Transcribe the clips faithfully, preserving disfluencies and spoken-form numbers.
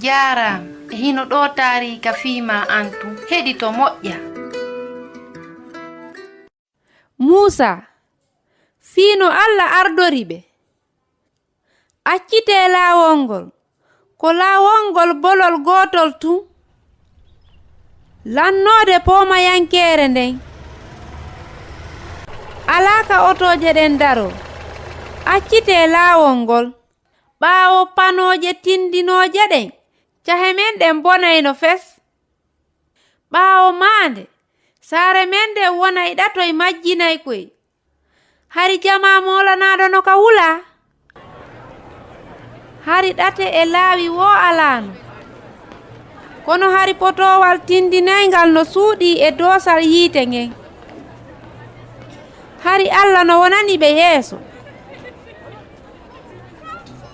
Jaaraama. E hino ɗoo taariika fii maa an tun. Heɗito moƴƴa. Muusaa, fii no Alla ardori ɓe. Accitee laawol ngol, ko laawol ngol bolol gootol tun. Lannoode poomayankeere nden. Alaa ka otooje ɗen daroo. Accitee laawol ngol. Ɓaawo panooje tindinooje ɗen, cahe men ɗen bonayno fes. Ɓaawo maande, saare men nden wonay ɗatoy majjinay koy. Hari jamaa moolanaaɗo no ka wulaa? Hari ɗate e laawi woo alaano. Kono hari potoowal tindinayngal no suuɗii e doosal yiite ngen. Hari Alla no wonani ɓe yeeso.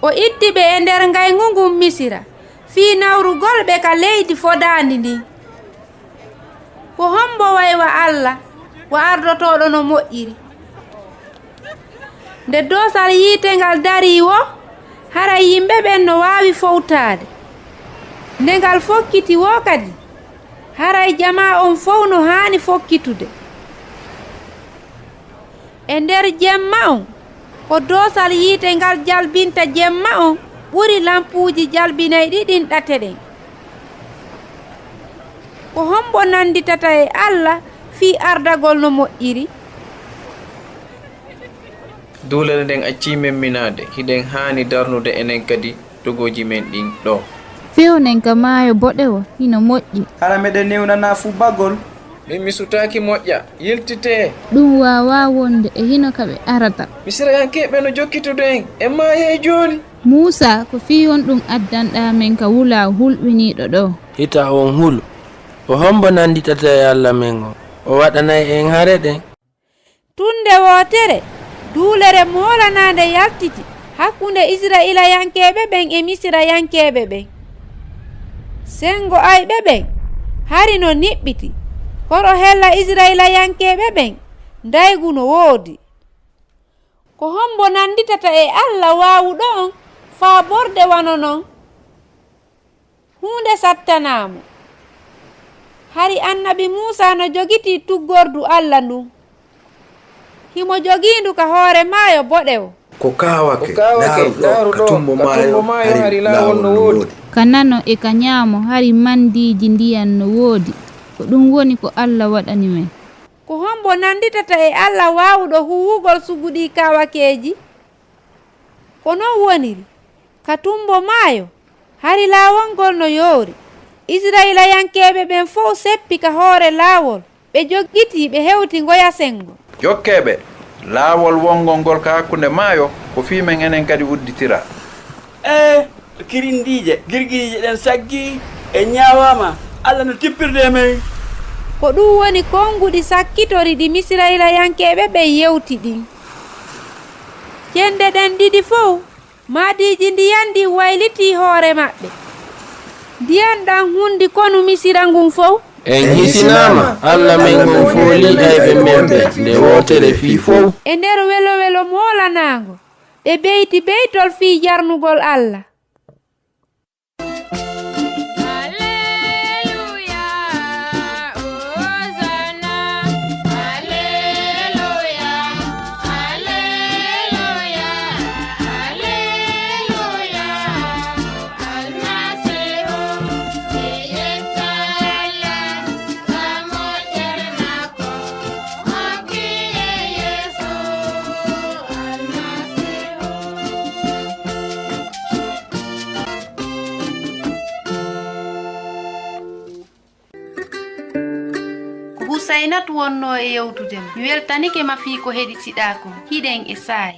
O itti ɓe e nder ngayngu ngun Misira, fii nawrugol ɓe ka leydi fodaandi ndin. Ko hombo way wa Alla, wa ardotooɗo no moƴƴiri? Nde doosal yiite ngal darii woo, haray yimɓe ɓen no waawi fowtaade. Nde ngal fokkiti woo kadi, haray jamaa on fow no haani fokkitude. E nder jemma on, ko doosal yiite ngal jalbinta jemma on ɓuri lampuuji jalbinayɗi ɗin ɗate ɗen. Ko hombo nanditata e Alla fii ardagol no moƴƴiri? Duulere nden accii men minaade, hiɗen haani darnude enen kadi dogooji men ɗin ɗoo. Fewnen ka maayo boɗewo, hino moƴƴi. Hara meɗen newnanaa fubbagol? Min mi sutaaki moƴƴa. Yiltitee! Ɗun waawaa wonde, e hino ka ɓe arata. Misirayankeeɓe no jokkitude en, en maayay jooni. Muusaa, ko fii honɗun addanɗaa men ka wulaa hulɓiniiɗo ɗoo? Hita on hulu. Ko hombo nanditata e Alla men on? O waɗanay en hare ɗen. Tun nde wootere, duulere moolanaande yaltiti hakkunde Isira'iilayankeeɓe ɓen e Misirayankeeɓe ɓen. Senngo ayɓe ɓen hari no niɓɓiti, koro hella Isira'iilayankeeɓe ɓen ndaygu no woodi. Ko hombo nanditata e Alla waawuɗo on faa borde wano non? Huunde sattanaa mo. Hari annabi Muusaa no jogitii tuggordu Alla ndun. Himo jogiindu ka hoore maayo boɗewo. Ko kaawake, laaru ɗoo, ka tummbo maayo hari laawol no woodi. Ka nano e ka ɲaamo hari mandiiji ndiyan no woodi. Ko ɗun woni ko Alla waɗani men. Ko hombo nanditata e Alla waawuɗo huuwugol sugu ɗii kaawakeeji? Ko non woniri. Ka tummbo maayo, hari laawol ngol no yoori. Isira'iilayankeeɓe ɓen fow seppi ka hoore laawol, ɓe joggitii, ɓe hewti ngoya senngo. Jokkee ɓe! Laawol wonngol ngol ka hakkunde maayo, ko fii men enen kadi udditiraa. Ee, kirindiije girgiije ɗen saggii, en ɲaawaama, Alla no tippirde e men. Ko ɗun woni konnguɗi sakkitori ɗi Misira'iilayankeeɓe ɓen yewti ɗin. Cende ɗen ɗiɗi fow, maadiiji ndiyan ɗin waylitii hoore maɓɓe. Ndiyan ɗan hunndi konu Misira ngun fow. En hisinaama, Alla men on foolii ayɓe men ɓen nde wootere fii fow. E nder welo-welo moolanaango, ɓe beyti beytol fii jarnugol Alla. Ko Husaynatu wonnoo e yewtude ma. Mi weltanike ma fii ko heɗitiɗaa kon. Hiɗen e saa'i.